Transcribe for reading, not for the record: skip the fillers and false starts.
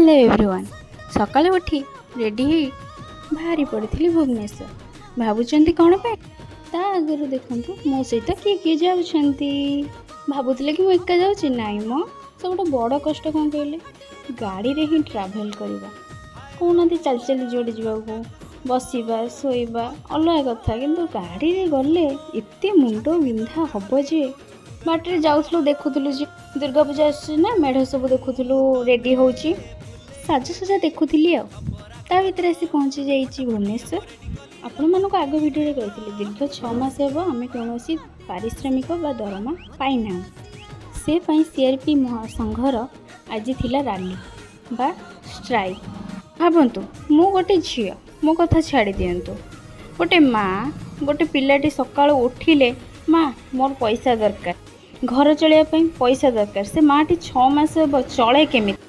Hello everyone, ସକାଳୁ ଉଠି ready ହେଇ ବାହାରି ପଡ଼ିଥିଲି ଭୁବନେଶ୍ୱର। ଭାବୁଛନ୍ତି କ'ଣ ପାଇଁ? ତା ଆଗରୁ ଦେଖନ୍ତୁ ମୋ ସହିତ କିଏ କିଏ ଯାଉଛନ୍ତି। ଭାବୁଥିଲେ କି ମୁଁ ଏକା ଯାଉଛି? ନାଇଁ ମ। ସବୁଠୁ ବଡ଼ କଷ୍ଟ କ'ଣ କହିଲେ? ଗାଡ଼ିରେ ହିଁ ଟ୍ରାଭେଲ୍ କରିବା। କହୁନାହାନ୍ତି, ଚାଲି ଚାଲି ଯୁଆଡ଼େ ଯିବାକୁ, ବସିବା ଶୋଇବା ଅଲଗା କଥା, କିନ୍ତୁ ଗାଡ଼ିରେ ଗଲେ ଏତେ ମୁଣ୍ଡ ବିନ୍ଧା ହେବ ଯେ। ବାଟରେ ଯାଉଥିଲୁ, ଦେଖୁଥିଲୁ ଯେ ଦୁର୍ଗା ପୂଜା ଆସୁଛି ନା, ମେଢ଼ ସବୁ ଦେଖୁଥିଲୁ, ରେଡ଼ି ହେଉଛି, ସାଜସଜା ଦେଖୁଥିଲି। ଆଉ ତା ଭିତରେ ଆସି ପହଞ୍ଚି ଯାଇଛି ଭୁବନେଶ୍ୱର। ଆପଣମାନଙ୍କୁ ଆଗ ଭିଡ଼ିଓରେ କହିଥିଲି, ଦୀର୍ଘ 6 ମାସ ହେବ ଆମେ କୌଣସି ପାରିଶ୍ରମିକ ବା ଦରମା ପାଇନାହୁଁ। ସେ ପାଇଁ ସିଆର୍ପି ମହାସଂଘର ଆଜି ଥିଲା ରାଲି ବା ଷ୍ଟ୍ରାଇକ୍। ଭାବନ୍ତୁ, ମୁଁ ଗୋଟେ ଝିଅ, ମୋ କଥା ଛାଡ଼ି ଦିଅନ୍ତୁ, ଗୋଟେ ମା, ଗୋଟେ ପିଲାଟି ସକାଳୁ ଉଠିଲେ ମା ମୋର ପଇସା ଦରକାର, ଘର ଚଳିବା ପାଇଁ ପଇସା ଦରକାର। ସେ ମାଟି 6 ମାସ ହେବ ଚଳେ କେମିତି?